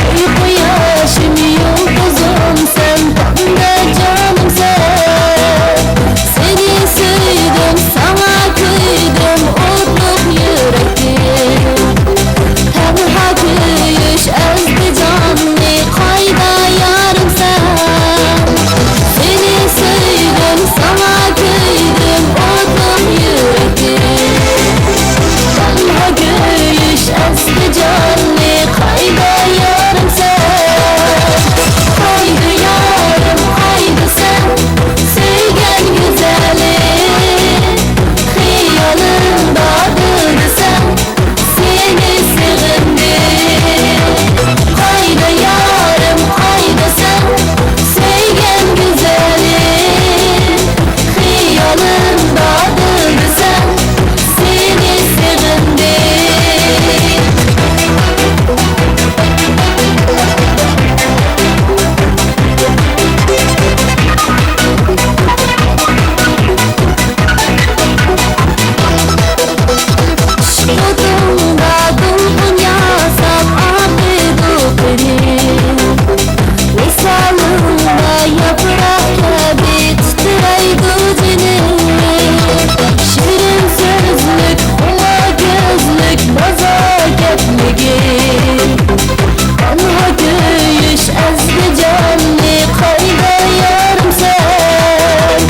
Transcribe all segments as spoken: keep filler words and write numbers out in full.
ئاي قۇياشىم، يۇلتۇزۇم سەن، تامدا جانىم سەن. سېنى سۆيدۈم، ساڭا كۆيدۈم، ئوتلۇق يۈرەكتىن. تەنھا كۆيۈش ئەزدى جاننى، قايدا يارىم سەن؟ سېنى سۆيدۈم، ساڭا كۆيدۈم، ئوتلۇق يۈرەكتىن. تەنھا كۆيۈش ئەزدى جاننى، قايدا يارىم سەن؟ قايدا يارىم، قايدا سەن؟ سۆيگەن گۈزەلىم، خىيالىمدا دىلدا سەن. سېنى سېغىندىم. قايدا يارىم، قايدا سەن؟ سۆيگەن گۈزەلىم. خىيالىمدا دىلدا سەن. سېنى سېغىندىم. ئىشقىڭدا دولقۇن ياساپ ئاقىدۇ قېنىم. ۋىسالىڭدا ياپراق كەبى تىترەيدۇ جېنىم. شېرىن سۆزلۈك، خۇمار كۆزلۈك، بازار كەپلىكىم. تەنھا كۆيۈش ئەزدى جاننى، قايدا يارىم سەن؟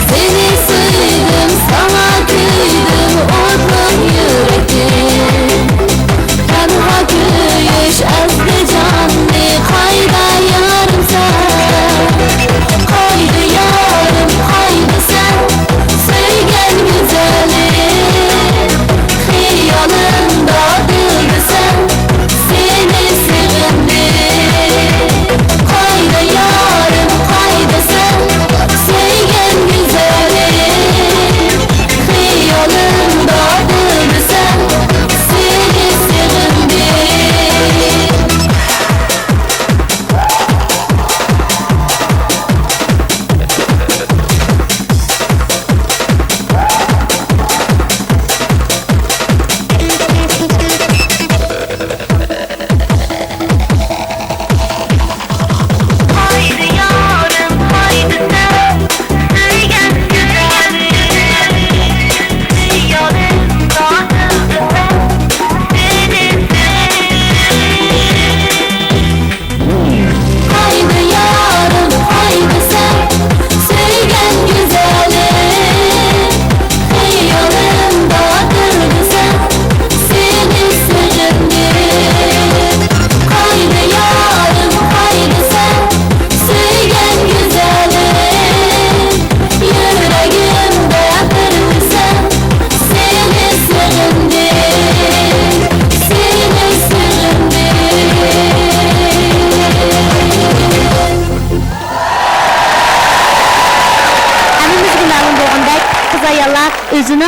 سېنى سۆيدۈم، ساڭا كۆيدۈم، ئوتلۇق يۈرەكتىن. تەنھا كۆيۈش ئەزدى جاننى، قايدا يارىم سەن؟ قايدا يارىم، قايدا سەن؟ سۆيگەن گۈزەلىم، خىيالىمدا دىلدا سەن، سېنى سېغىندىم. قايدا يارىم، قايدا سەن، سۆيگەن گۈزەلىم، خىيالىمدا دىلدا سەن، سېنى سېغىندىم. قايدا يارىم، قايدا سەن، سۆيگەن گۈزەلىم. خىيالىمدا تۇردى سەن، سېنى سېغىندىم. قايدا يارىم، قايدا سەن، سۆيگەن گۈزەلىم. يۈرىكىمدە بىرسەن، سېنى سېغىندىم، سېنى سېغىندىم. ھەممىمىزگە مەلۇم بولغىنىدەك، قىز-ئاياللار ئۆزىنىڭ